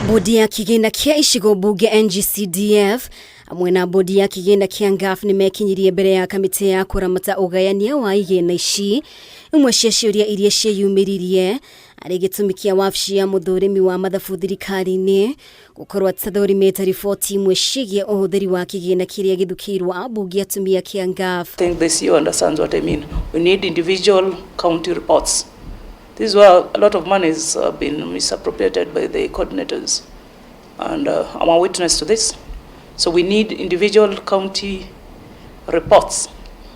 Bodi ya kĩgĩna kĩa icigo mbunge NGCDF hamwe na bodi ya kĩgĩna kĩa NGAAF nĩ mekinyirie mbere ya kamĩtĩ ya kũramata ũgayania wa igĩna ici. Imwe cia ciũria iria cieyumĩririe arĩ gĩtũmi kĩa wabici ya mũthũrimi wa mathabu thirikari-inĩ gũkorwo atathũrimĩte riboti imwe ciĩgiĩ ũhũthĩri wa kĩgĩna kĩrĩa gĩthukĩirwo ambunge atumia kĩa NGAAF. I think the CEO understands what I mean. We need individual county reports. This is where a lot of money has been misappropriated by the coordinators. And I'm a witness to this. So we need individual county reports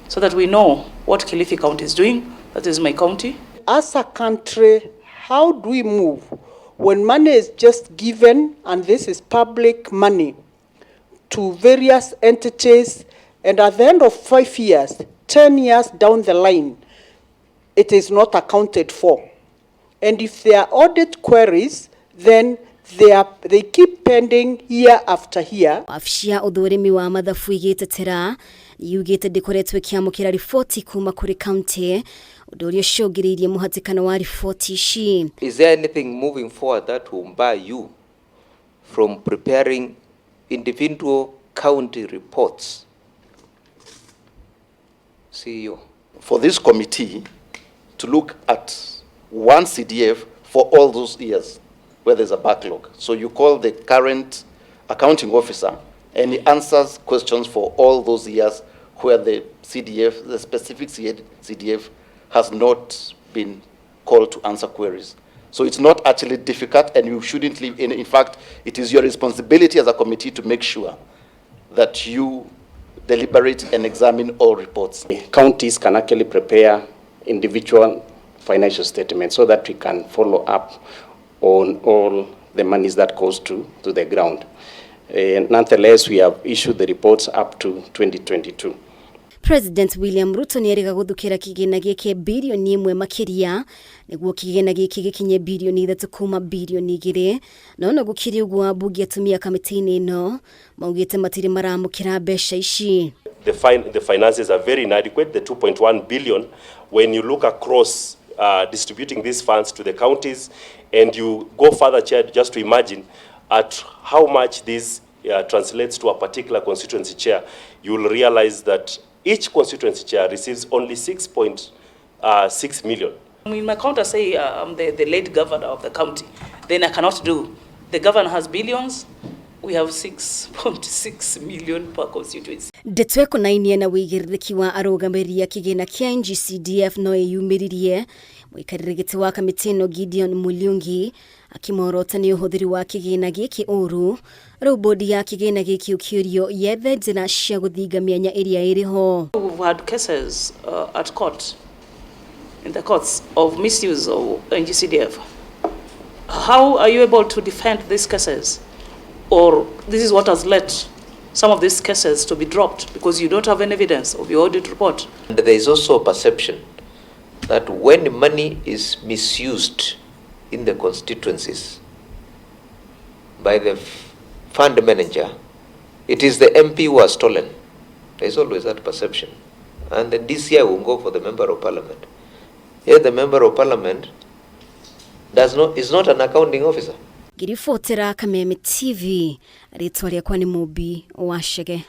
so that we know what Kilifi County is doing. That is my county. As a country, how do we move when money is just given, and this is public money, to various entities, and at the end of 5 years, 10 years down the line, it is not accounted for? And if there are audit queries, then they keep pending year after year. Wabici ya ũthũrimi wa mathabu ĩgĩtetera yugĩte ndĩkoretwo ĩkĩamũkĩra riboti kuma kũrĩ kaunti, ũndũ ũrĩa ũcũngĩrĩirie mũhatĩkano wa riboti ici. Is there anything moving forward that will bar you from preparing individual county reports? CEO. For this committee to look at one CDF for all those years where there's a backlog. So you call the current accounting officer and he answers questions for all those years where the CDF, the specific CDF has not been called to answer queries. So it's not actually difficult and you shouldn't leave any. In fact, it is your responsibility as a committee to make sure that you deliberate and examine all reports. Counties can actually prepare individual financial statements so that we can follow up on all the monies that goes to the ground. Nonetheless, we have issued the reports up to 2022. President William Ruto nĩ erĩga gũthukĩra kĩgĩna gĩkĩ birioni 1 makĩria nĩguo kĩgĩna gĩkĩ gĩkinye birioni 3 kuma birioni 2. No na gũkĩrĩ ũguo, ambunge atumia kamĩtĩ-inĩ ĩno maugĩte matirĩ maramũkĩra mbeca ici. The finances are very inadequate, the 2.1 billion. When you look across distributing these funds to the counties and you go further, Chair, just to imagine at how much this translates to a particular constituency chair, you will realize that each constituency chair receives only 6.6 million. In my county, say I'm the late governor of the county, then I cannot do. The governor has billions, we have 6.6 million per constituency. Ndeto ĩkonainie na wĩigĩrĩrĩki wa arũgamĩrĩri a kĩgĩna kĩa NGCDF no ĩyumĩririe, mũikarĩri gĩtĩ wa kamĩtĩ ĩno Gideon Mulyungi akĩmorota nĩ ũhũthĩri wa kĩgĩna gĩkĩ ũru. Rĩu bodi ya kĩgĩna gĩkĩ ũkĩũrio yethe njĩra cia gũthinga mĩanya ĩrĩa ĩrĩ ho. We've had cases at court, in the courts, of misuse of NGCDF. How are you able to defend these cases? Or this is what has led some of these cases to be dropped because you don't have any evidence of your audit report. And there is also a perception that when money is misused in the constituencies by the fund manager, it is the MP who has stolen. There is always that perception. And the DCI will go for the member of parliament. Here the member of parliament does not, is not an accounting officer. Ngĩribotera Kameme TV, rĩtwa rĩakwa nĩ Mũmbi wa Chege.